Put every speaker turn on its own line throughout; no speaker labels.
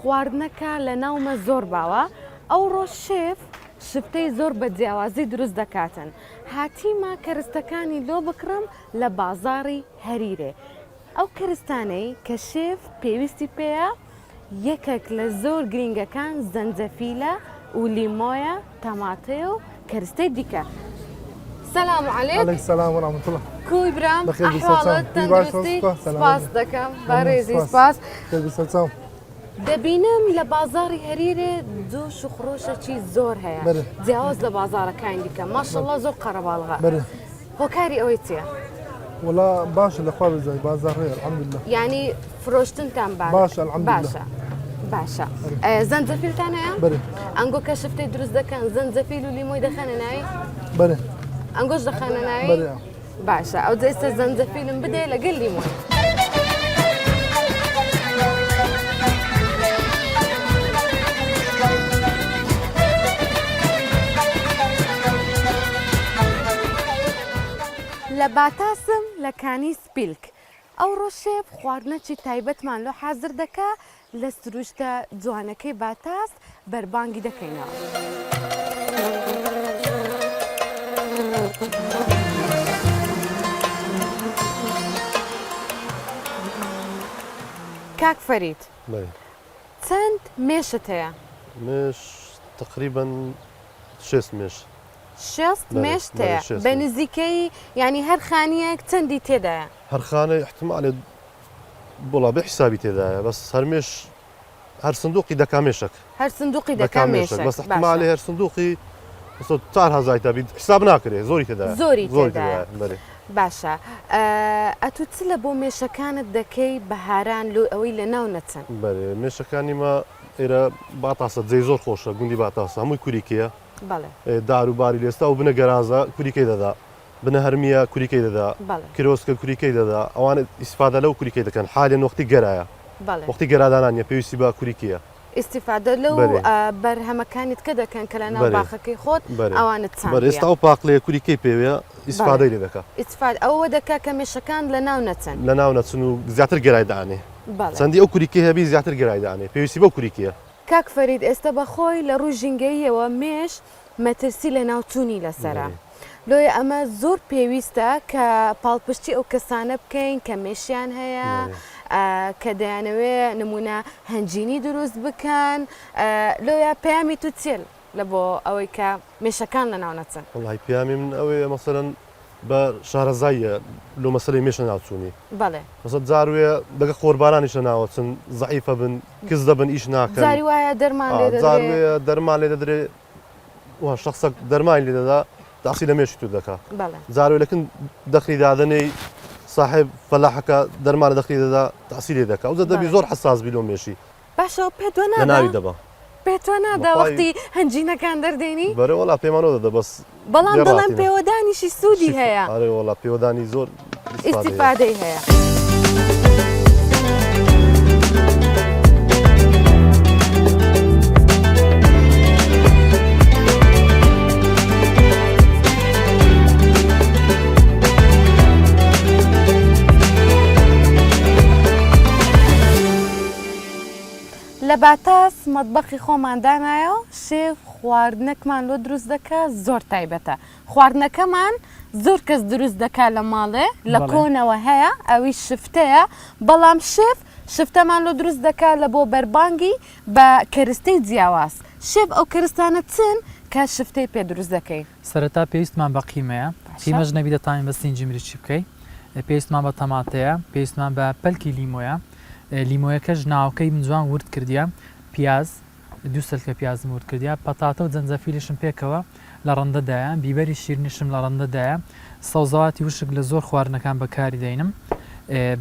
خواردنەکە لە ناومە زۆر باوە ئەوڕۆ شێف شفتەی زۆر بە جیاوازی دروست دەکاتن هاتیمە کەرستەکانی لۆ بکڕم لە بازاڕی هەریرێ ئەو کەرستانەی کە شێف پێویستی پێیە یەکێک لە زۆر گرینگەکان زەنجەفیلە و لیمۆیە، تەماتەیە و کەرستەی دیکە. سلام علیک.
علیک سلام و رحمت الله.
کوی برام
بەخێر بێی سەرچاوم.
ئەحواڵت
کوی باش
تەندروستی
سپاس سەلامەت
سپاس
بی.
دەکەم
مەمنون
بەڕێزی
سپاس.
سپاس.
خێر بی سەرچاوم.
دەبینم لە بازاڕی هەریرێ جۆش و خرۆشەکی زۆر هەیە
بەرێ.
جیاواز لە بازاڕەکانی دیکە ماشەڵڵا زۆر قەرەباڵغە
بەرێ.
هۆکاری ئەوەی چییە؟
وەڵا باشە لەخوا بەزای بازاڕ هەیە الحمدللە.
یانی فرۆشتنتان
باشە الحمدللە.
باشە باشە زەنجەفیلتان هەیە؟
بەرێ.
ئەنگۆ کە شفتەی دروست دەکەن زەنجەفیل و لیمۆی دەخەنە ناوی؟
بەرێ.
ئەنگۆش دەخەنە ناوی؟
بەرێ.
باشە ئەوجا ئێستا زەنجەفیلم بدێ لەگەل لیمۆی. لە باتاسم لە کانی سپیلک ئەوڕۆ شێف خواردنەکی تایبەتمان لۆ حازر دەکا لە سروشتە جوانەکەی باتاس بەربانگی دەکەینەوە. کاک فەرید چەند مێشت هەیە؟
مێش تەقریبەن شێست مێش.
شێست مێشت هەیە بە نزیکەیی یانی هەر خانیەک چەندی تێدایە؟
هەر خانەی احتمالێ وەڵا بێ حیسابی تێدایە بەس هەر مێش هەر سندوقی دەکا مێشەک.
هەر سندوقی دەکا مێشەک
بەس احتمالێ هەر سندوقی 4000 تا بی حساب ناکرێ زۆری تێدایە.
زۆری تێدایە باشە ئەتوو چ لە بۆ مێشەکانت دەکەی بەهاران لۆ ئەوەی لە ناو نەچن؟
بەرێ مێشەکانی مە ئێرە باتاسە جێی زۆر خۆشە گوندی باتاسە هەمووی کوریکەیە.
بەڵێ.
دار و باری لێستا و بنە گەرازە کوریکەی دەدا بنە هەرمیە کوریکەی دەدا
بەڵێ.
کرۆسکە کوریکەی دەدا ئەوانە ئیسفادە لەو کوریکەی دەکەن حالێن وەختی گەرایە
بەڵێ.
وەختی گەرادانان نیە پێویستی بە کوریکەیە.
ئیستیفادە لەو
بەرێ.
بەرهەمەکانیت کە دەکەن کە لەناو
بەرێ.
باخەکەی خۆت
بەرێ.
ئەوانت
بەرێ
چاندیە.
ئێستا ئەو پاقلەیە کوریکەی پێوەیە
بەڵێ.
ئیسفادەی لێ دەکا.
ئیستفاد ئەوە دەکا کە مێشەکان لەناو نەچن.
لەناو نەچن و زیاتر گەرای دانێ.
بەڵێ.
چەندی ئەو کوریکەی هەبی زیاتر گەرای دانێ پێویستی بەو کوریکەیە.
کاک فەرید ئێستا بە خۆی لە ڕووی ژینگەییەوە مێش مەترسی لەناوچوونی لەسەرە لۆیە ئەمە زۆر پێویستە کە پاڵپشتی ئەو کەسانە بکەین کە مێشیان هەیە کە دەیانەوێ نمونە هەنجینی دروست بکەن لۆیە پەیامی تو چیە لە بۆ ئەوەی کە مێشەکان لەناو نەچن؟
وەڵای پەیامی من ئەوەیە مەسەلەن بە شارەزاییە لۆ مەسەلەی مێش لەناوچوونی.
بەڵێ.
مەسەلەن جار وێ دەگە خۆربارانیش لەناوەچن زەعیفە بن کز دەبن ئیش ناکەن.
جاری وایە دەرمان لێ دەدرێ.
جار وێ دەرمان لێ دەدرێ وا شەخسەک دەرمانی لێ دەدا تەعسی لە مێشکی تو دەکا.
بەڵێ.
جار وێ لەکن دەخری دادەنێی ساحێب فەلاحەکە دەرمانە دەخری دەدا تەعسی لێ دەکا. ئەوجا دەبی زۆر حەساس بی لۆ مێشی.
باشە ئەو پێت وە نادا؟
لەناوی دەبا.
پێت وە نادا وەختی هەنجینەکان دەردێنی؟
بەرێ وەڵا پێمان وە دەدا بەس
بەڵام دەڵێن پێوەدانیشی سوودی هەیە.
ئەرێ وەڵا پێوەدانی زۆر
ئیستیفادەی هەیە. لە باتاس مەتبەخی خۆمان دانایە و شێف خواردنەکمان لۆ دروست دەکا زۆر تایبەتە خواردنەکەمان زۆر کەس دروست دەکا لە ماڵێ لە کۆنەوە هەیە ئەوی شفتەیە بەڵام شێف شفتەمان لۆ دروست دەکا لە بۆ بەربانگی بە کەرستەی جیاواز شێف ئەو کەرستانە چن کە شفتەی پێ دروست دەکەی؟
سەرەتا پێویستمان بە قیمەیە، قیمەش نەبی دەتوانین بە سینجی مریشکی بکەی، پێویستمان بە تەماتەیە، پێویستمان بە پەلکی لیمۆیە، لیمۆیەکەش ناوەکەی من جوان ورد کردیە، پیاز، دوو سەلکە پیازم ورد کردیە، پەتاتە و جەنجەفیلیشم پێکەوە لە ڕەندە دایە، بیبەری شیرنیشم لە ڕەندە دایە، سەوزەواتی وشک لە زۆر خواردنەکان بەکاری دەینم،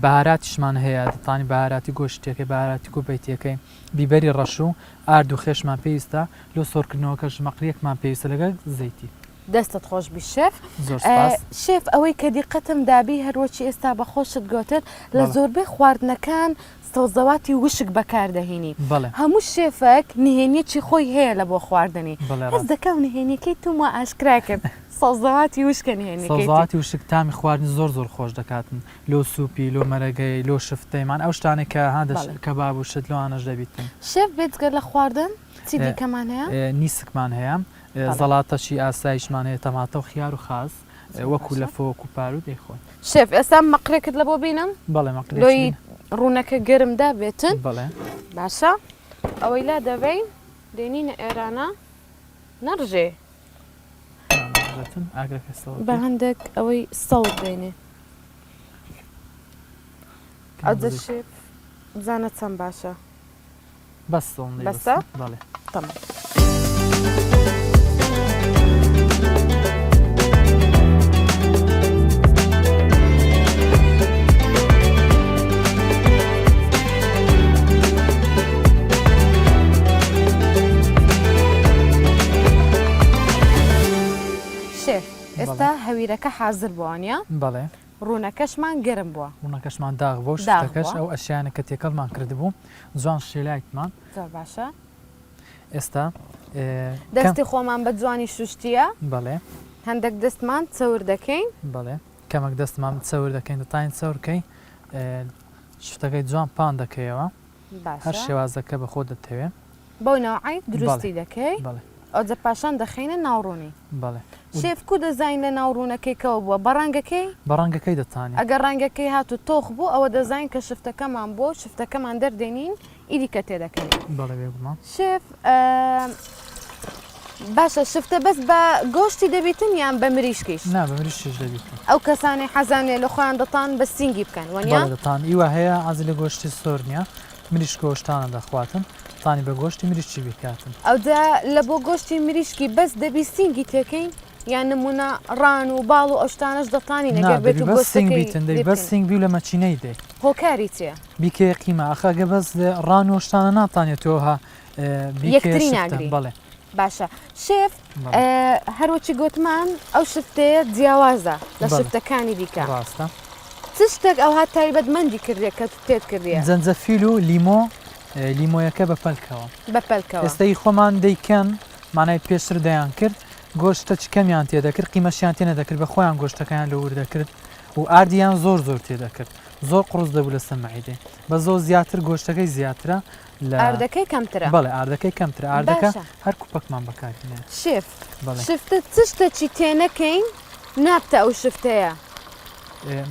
بەهاراتیشمان هەیە، دەتوانی بەهاراتی گۆشت تێکەی، بەهاراتی کوبەی تێکەی، بیبەری ڕەش و ئارد و خێشمان پێویستە، لۆ سۆرکردنەوەکەش مەقریەکمان پێویستە لەگەڵ زەیتی.
دەستت خۆش بی شێف.
زۆر سپاس.
شێف ئەوەی کە دیقەتم دابی هەروەکی ئێستا بە خۆشت گۆتت لە زۆربەی خواردنەکان سەوزەواتی وشک بەکار دەهینی
بەڵێ.
هەموو شێفەک نهێنیەکی خۆی هەیە لە بۆ خواردنی
بەڵێ
هەست
ڕاست.
دەکەم نهێنیەکەی توم وا ئاشکرا کرد سەوزەواتی وشکە نهێنیەکەی تو.
سەوزەواتی وشک تامی خواردن زۆر زۆر خۆش دەکاتن لۆ سوپی لۆ مەرەگەی لۆ شفتەی مان ئەو شتانەی کە ها دەش
بەڵێ.
کەباب و شت لۆانەش دەبیتن.
شێف بێجگە لە خواردن چی دیکەمان هەیە؟
نیسکمان هەیە زەڵاتەشی ئاسایشمان هەیە تەماتە و خیار و خاس وەکو لەفە وەکو پاروو دەیخۆن.
شێف ئێستا مەقرێکت لە بۆ بینم؟
بەڵێ مەقرێکی
لۆی ڕوونەکە گەرم دابێتن.
بەڵێ.
باشە ئەوەی لا دەبەین دێنینە ئێرانە نەڕژێ.
ناڕژێتن ئاگرەکە سەوز
بە هەندێک ئەوەی سەوز دێنێ. ئەوجە شێف بزانە چەند باشە.
بەس ئەوەندەی
بەسە؟
بەڵێ.
تەمام. شێف ئێستا هەویرەکە حازر بووە وانیە؟
بەڵێ.
ڕوونەکەشمان گەرم بووە.
ڕوونەکەشمان داغ بووە و شتەکەش ئەو ئەشیانە کە تێکەڵمان کردبوو جوان شێلایتمان.
زۆر باشە.
ئێستا
دەستی خۆمان بە جوانی شوشتیە.
بەڵێ.
هەندێک دەستمان چەور دەکەین.
بەڵێ کەمەک دەستمان چەور دەکەین دەتانین چەورکەی شتەکەی جوان پان دەکەیەوە.
باشە.
هەر شێوازەکە بە خۆت دەتەوێ.
بەو نەوعەی دروستی دەکەی.
بەڵێ.
ئەوجە پاشان دەخەینە ناو ڕوونی.
بەڵێ.
شێف کو دەزانین لە ناو ڕوونەکەی کەوە بووە؟ بە ڕەنگەکەی؟
بە ڕەنگەکەی دەتانی.
ئەگەر ڕەنگەکەی هات و تۆخ بوو ئەوە دەزانین کە شفتەکەمان بووە و شفتەکەمان دەردێنین ئیدی کە تێدەکەین.
بەڵێ بێگومان.
شێف باشە شفتە بەس بە گۆشتی دەبیتن یان بە مریشکیش؟
نا بە مریشکیش دەبیتن.
ئەو کەسانەی حەزیان لێ لە خۆیان دەتان بە سینگی بکەن وەنیە؟
بەڵێ دەتان ئیوا هەیە حەزی لە گۆشتی سۆر نیە مریشک و شتانە دەخواتن تانی بە گۆشتی مریشکی بیکاتن.
ئەوجا لە بۆ گۆشتی مریشکی بەس دەبی سینگی تێکەین یان نمونە ڕان و باڵ و ئەو شتانەش دەتانین
نا
ئەگەر
دەبی
بێتو
بەس سینگ
گۆشتەکەی
بیتن دەبی
لێ
بەس
بکەین؟
سینگ بی و لە مەکینەی دەی.
هۆکاری چیە؟
بیکەیە قیمە ئەخ ئەگە بەس ڕان و شتانە ناتانێ تۆ ها بیکەیە
یەکتری
شفتە
ناگری.
بەڵێ.
باشە شێف
بەڵێ.
هەروەکی گۆتمان ئەو شفتەیە جیاوازە لە
بەڵێ.
شفتەکانی دیکە.
ڕاستە.
چ شتێک ئەوها تایبەتمەندی کردیە کە تو تێت کردیە؟
زەنجەفیل و لیمۆ لیمۆیەکە بە پەلکەوە.
بە پەلکەوە.
ئێستا ئی خۆمان دەیکەن مانای پێشتر دەیان کرد گۆشتەکی کەمیان تێ دەکرد قیمەشیان تێ نەدەکرد بە خۆیان گۆشتەکەیان لۆ ورد دەکرد و ئاردیان زۆر زۆر تێ دەکرد زۆر قوڕس دەبوو لەسەر مەعیدەی بەس زۆر زیاتر گۆشتەکەی زیاترە لە
ئاردەکەی کەمترە.
بەڵێ ئاردەکەی کەمترە ئاردەکە
باشە.
هەر کوپەکمان بەکار هێنایە.
شێف
بەڵێ.
شفتە چ شتەکی تێ نەکەین نابتە ئەو شفتەیە؟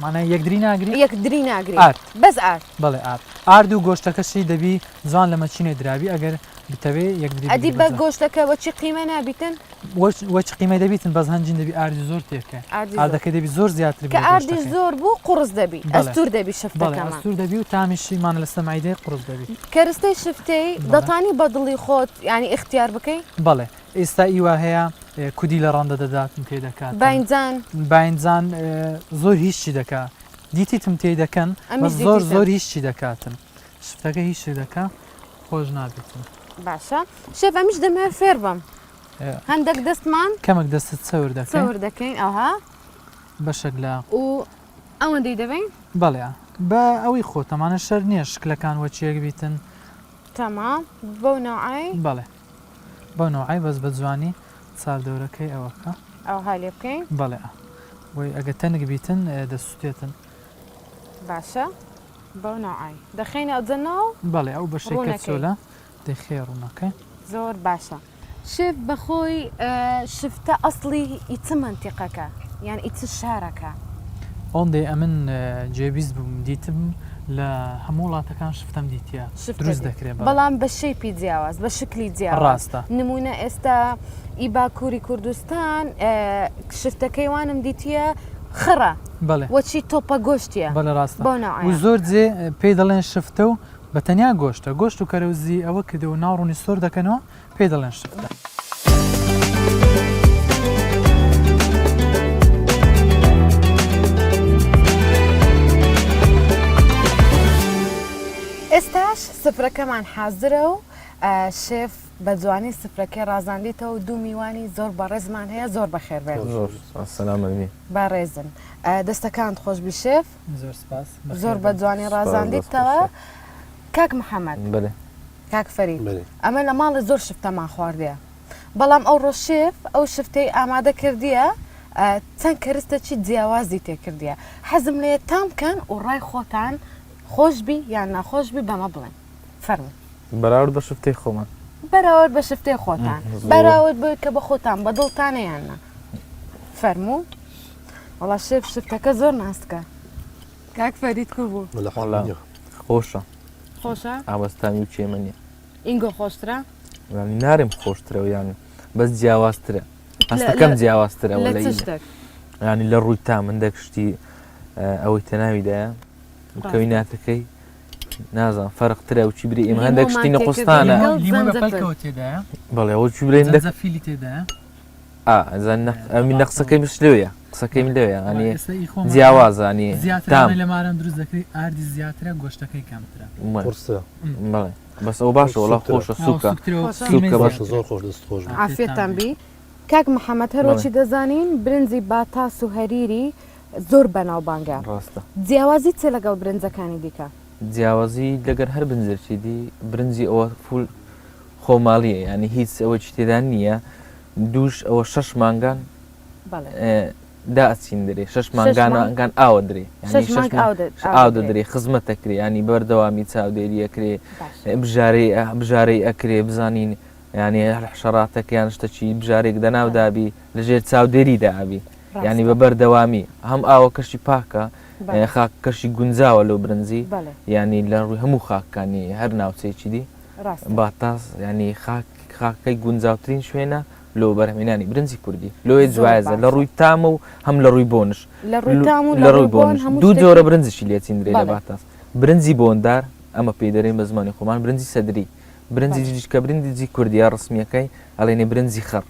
مانای یەکدری ناگری؟
یەکدری ناگری.
ئارد.
بەس ئارد.
بەڵێ ئارد. ئارد و گۆشتەکەشی دەبی جوان لە مەچینێ درابی ئەگەر بتەوێ یەکدری
ئەدی
بگری
بە
بە جوان.
گۆشتەکە وەچی قیمە نابیتن؟
وەچ وەچ قیمەی دەبیتن بەس هەنجین دەبی ئاردی زۆر تێکە.
ئاردی زۆر.
ئاردەکەی دەبی زۆر زیاتر بی
کە
لە
ئاردی
گۆشتەکەی.
زۆر بوو قوڕس دەبی
بەڵێ.
ئەستوور دەبی
بەڵێ
شفتەکەمان.
ئەستوور دەبی و تامیشی مانە لەسەر مەعیدەی قوڕس دەبی.
کەرستەی شفتەی
بەڵێ.
دەتانی بە دڵی خۆت یانی ئیختیار بکەی؟
بەڵێ. ئێستا ئیوا هەیە کودی لە ڕەندە دەداتن تێ دەکاتن.
باینجان.
باینجان زۆر هیچی دەکا دیتیتم تێی دەکەن
ئەمیش
بەس زۆر
دیتیتم.
زۆر هیچی دەکاتن شفتەکە هیچی دەکا خۆش نابێتن.
باشە شێف ئەمیش دەمەوێت فێر بم هەندێک دەستمان
کەمێک دەستت چەور دەکەین
چەور دەکەین ئەوها
بەشێک لە
و ئەوەندەی دەبین
بەڵێ بە ئەوەی خۆتەمانە شەر نییە شکلەکان وەچیەک بیتن
تەمام بەو نەوعەی
بەڵێ بەو نەوعەی بەس بە جوانی چاردەورەکەی ئەوەکە.
ئەوها لێ بکەین.
بەڵێ بۆی ئەگە تەنک بیتن دەسوتێتن.
باشە بەو نەوعەی دەخەینە ئەوجە ناو
بەڵێ ئەو بەشەی کە
ڕوونەکەی.
چۆلە دەیخەیە ڕوونەکەی.
زۆر باشە شێف بەخۆی شفتە ئەسڵی ئی چ مەنتیقەکە یان ئی چ شارەکە؟
ئەوەندەی ئەمن جێبیست بووم دیتم لە هەموو وڵاتەکان شفتەم دیتیە
شفتە
دروست
دی
دەکرێ بەڵێ.
بەڵام بە shape ی جیاواز بە شکلی جیاواز
ڕاستە.
نمونە ئێستا ئی باکوری کوردستان شفتەکەی وانم دیتیە خڕە
بەڵێ.
وەچی تۆپە گۆشتیە
بەڵێ ڕاستە
بەو
و
نەوعەیە.
زۆر جێ پێی دەڵێن شفتە و بە تەنیا گۆشتە گۆشت و کەرەوزی ئەوە کردەوە و ناو ڕوونی سۆر دەکەنەوە پێی دەڵێن شفتە.
ئێستاش سفرەکەمان حازرە و شێف. بە جوانی سفرەکەی ڕازاندیتەوە و دوو میوانی زۆر بەڕێزمان هەیە زۆر بەخێر بێن.
زۆر سپاس سەلامەت بی.
بەڕێزن دەستەکانت خۆش بی شێف.
زۆر سپاس
زۆر بە جوانی ڕازاندیتەوە کاک محەممەد.
بەێ.
کاک فەرید ئەمە لە ماڵێ زۆر شفتەمان خواردیە بەڵام ئەو ڕۆ شێف ئەو شفتەی ئامادە کردیە چەند کەرستەکی جیاوازی تێکردیە حەزم لێیە تام بکەن و ڕای خۆتان خۆش بی یان ناخۆش بی بەمە بڵێن فەرموو.
بەراورد بە شفتەی خۆمان.
بەراورد بە شفتەی خۆتان بەراورد بەوەی کە بە خۆتان بە دڵتانە یان نا فەرموو. وەڵا شێف شفتەکە زۆر ناسکە. کاک فەرید کو بوو؟
وەڵا خۆشە.
خۆشە؟
ئا بەس تامی و کێمە نییە.
ئینگۆ خۆشترە؟
یانی نارێم خۆشترە و یان بەس جیاوازترە. هەستەکەم جیاوازترە
لە چ شتێک؟
ینی لە ڕووی تا مندێک شتی ئەوەی تەناویدایە کەوی ناتەکەی نازان فەرقترە و چی بری ئێمە هەندێک شتی نەقوستانە بەڵێ ئەوە چی برێن
فیلی تێدایە
ئەمی نەقسەکەی مش لەوەیە قسەکەی من لەوەیە ئەنی جیاوازانی
لە ماران دروست دەکرێت ئاردی زیاترە گۆشتەکەی کەمترە
قورسە
بەڵێ بەس ئەو باشە وڵا خۆشە سوکە سوکە
باشە زۆر خۆش دەست خۆش
عافیەتان بی کاک محەممەد هەروەچی دەزانین برنجی باتاس و هەریری زۆر بەناوبانگە
ڕاستە
جیاوازی چێ لەگەڵ برنجەکانی دیکە؟
جیاوازی لەگەر هەر برنجێکی دی برنجی ئەوە فول خۆماڵیە یانی هیچ ئەوەکی تێدا نییە دووش ئەوە شەش مانگان داچین درێ شەش مانگانگان ئاوە درێ ئاو دەدرێ خزمەت دەکرێ ینی بەردەوامی چاودێریەکرێ بژارەی بژارەی ئەکرێ بزانین ینی هەر حشەڕاتەکەیان شتەکی بژارێک دەناودابی لەژێر چاودێری دابی ینی بە بەردەوامی هەم ئاوەکەشی پاکە خاکەشی گونجاوە لەو برنجی ینی لە ڕووی هەموو خاکانی هەر ناوچەیەکی دی باتاس ینی خاک خاکەکەی گونجاوترین شوێنە لۆ بەرهەمهێنانی برنجی کوردی لۆیە جوایزە لە ڕووی تامە و هەم لە ڕووی بۆنش
لە ڕووی تام و
لە ڕووی بۆنش دوو جۆرە برنجیشی لێ چیندرێ لە باتاس برنجی بۆندار ئەمە پێی دەرێن بە زمانی خۆمان برنجی سەدری برنجی دیش کە برنجی کوردیە ڕسمیەکەی ئەڵێنێ برنجی خڕ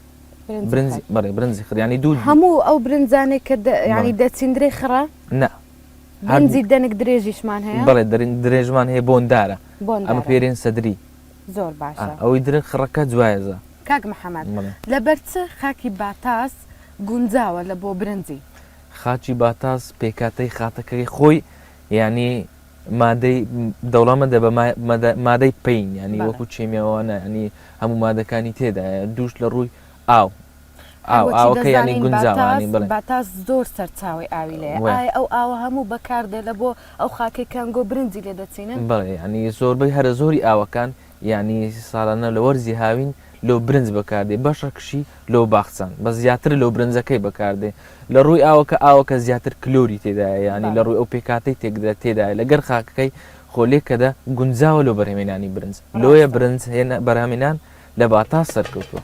برنجی بەڵێ برنجی خڕ ینی دوو
هەموو ئەو برنجانێک کە ینی دەچیندرێ خڕە
نا
برنجی دەنک درێژیشمان هەیە
بەڵێ دەنک درێژمان هەیە بۆندارە ئەمە پێرێن سەدری
زۆر باشە.
ئەوەی درنگ خڕەکە جوایەزە.
کاک محمد لەبەر چ خاکی باتاس گونجاوە لە بۆ برنجی؟
خاکی باتاس پێکهاتەی خاتەکەی خۆی یانی مادەی دەوڵەمەندە بە مادەی پەین یانی وەکو چێمیاوانە ینی هەموو مادەکانی تێدایە دووش لە ڕووی ئاو ئاو ئاوەکە یانی گونجاوانی بڵێ
باتاس زۆر سەرچاوەی ئاوی لێیە ئایا ئەو ئاوە هەموو بەکاردێ لە بۆ ئەو خاکەی کەنگۆ برنجی لێ دەچینن؟
بەڵێ یانی زۆربەی هەرە زۆری ئاوەکان یانی ساڵانە لە وەرزی هاوین لۆ برنج بەکاردێ بەشەکشی لۆ باخچان بەس زیاتر لۆ برنجەکەی بەکاردێ لە ڕووی ئاوەکە ئاوەکە زیاتر کلۆری تێدایە یانی لە ڕووی ئەو پێکهاتەی تێکدا تێدایە لەگەر خاکەکەی خۆ لێکەدە گونجاوە لۆ بەرهەمێنانی برنج لۆیە برنج هێنا بەرهەمێنان لە باتاس سەرکەوتووە.